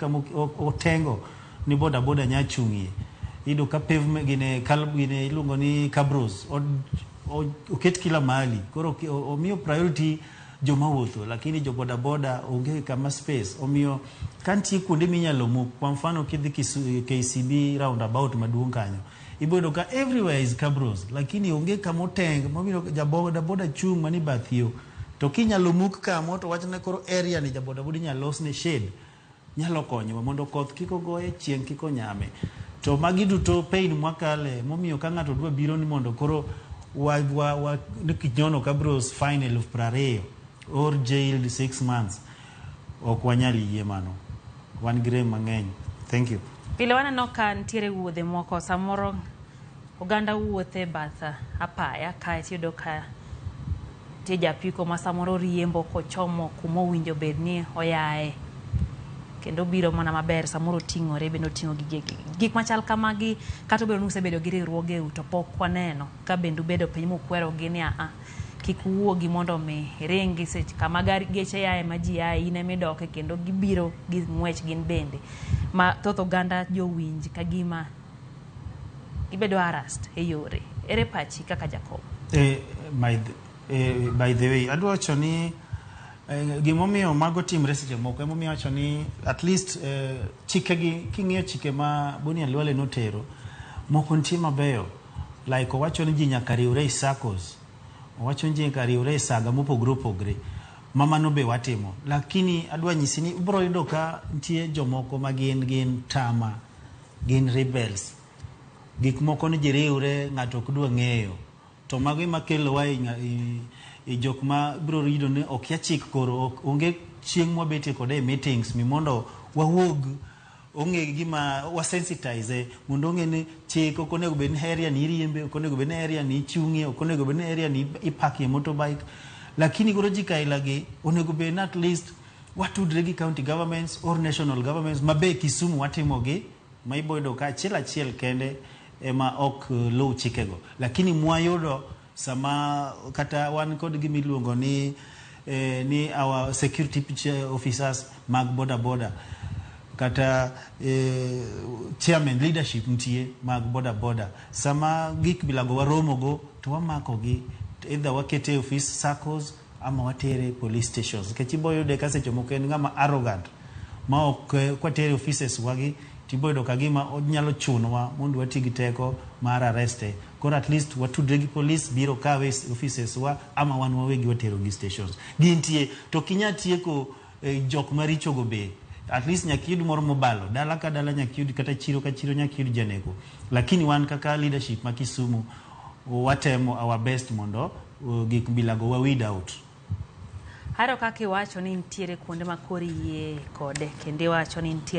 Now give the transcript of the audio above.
Kama otengo ni boda boda nya chung'ie. Iyudo ka pavement gine kal gine iluongo ni cabros oket kila mahali. Koro omiyo priority joma wuotho, lakini jo boda boda onge kama space. Omiyo ka nitie kuonde minyalo muk, kwa mfano kidhi KCB roundabout maduong' kanyo, ibiro yudo ka everywhere is cabros, lakini onge kama oteng mabiro ja boda boda chung' mani bath yo. To kinyalo muk kamo to wachne koro area ni ja boda boda inyalo losne shade nyalo konyowa mondo koth kik ogoye, chieng' kik onyame. To magi duto pain mwakale momiyo ka ng'ato dwa biro ni mondo koro wa, wa, wa ni kinyono cabros fine 20,000 or jailed 6 months, ok wanyal yie mano. Wan gi rem mang'eny. Thank you. Pile waneno ka nitiere wuodhe moko samoro oganda wuotho e bath apaya kaeto iyudo ka nitie japiko ma samoro riembo kochomo kuma owinjo bed ni oyae kendo obiro mana maber, samoro oting'ore bende oting'o gige gik machal kamagi. Kata obedo ni usebedo gi riwruogeu, to pok waneno ka bende ubedo piny mukwerogi ni aa kik uwuogi mondo mi iringi seche kama gari geche yae ma ji yae in emidoke kendo gibiro gi ng'wech gin bende ma thoth oganda jowinj ka gima gibedo harassed e yore. Ere pachi kaka jakom? Eh, by the way, adwa wacho ni gimomiyo mago timre seche moko emomiyo awacho ni at least chikegi, king'iyo chike ma Boni Khalwale notero, moko nitie mabeyo, like owacho ni ji nyaka riwre e SACCOs, owacho ni ji nyaka riwre e saga mopogore opogore ma mano be watimo, lakini adwa nyisi ni ibiro yudo ka nitie jomoko ma gin tama, gin rebels, gik moko ni ji riwre, ng'ato ok dwa ng'eyo. To mago ema kelowa e jok ma biro yudo ni okia chik. Koro onge chieng' mwabetie kode e meetings mi mondo wawuog ong'e gima wasensitize mondo ong'e ni chik ok onego bed ni area ni iriembe, ok onego bed ni area ni ichung'ie, ok onego bed ni area ni ipakie motorbike. Lakini koro ji kaila gi onego bed ni at least watudre gi county governments or national governments mabe Kisumu watimogi ma ibo yudo ka achiel achiel kende ema ok luw chikego. Lakini mwayudo sama kata wan kod gima iluongo ni our security officers mag boda boda kata chairman leadership nitie mag boda boda, sama gik bilago waromogo to wamakogi, either wakete e office SACCOs ama watere police stations, nikech ibo yude ka seche moko en ng'ama arrogant ma ok kwatere offices wagi tibo yudo ka gima onyalo chunowa mondo wati gi teko mar arreste. Koro at least watudre gi police biro kawe e offices wa ama wan wawegi watero gi stations gintie. To kinya tieko jok marichogo be at least nyaka iyud moro mobalo dala ka dala, nyaka iyud kata chiro ka chiro, nyaka iyud janeko. Lakini wan kaka leadership ma Kisumu watemo our best mondo gik bilago wa weed out. Ahero kaka iwacho ni nitiere kuonde ma koro iyie kode kendo iwacho ni nitiere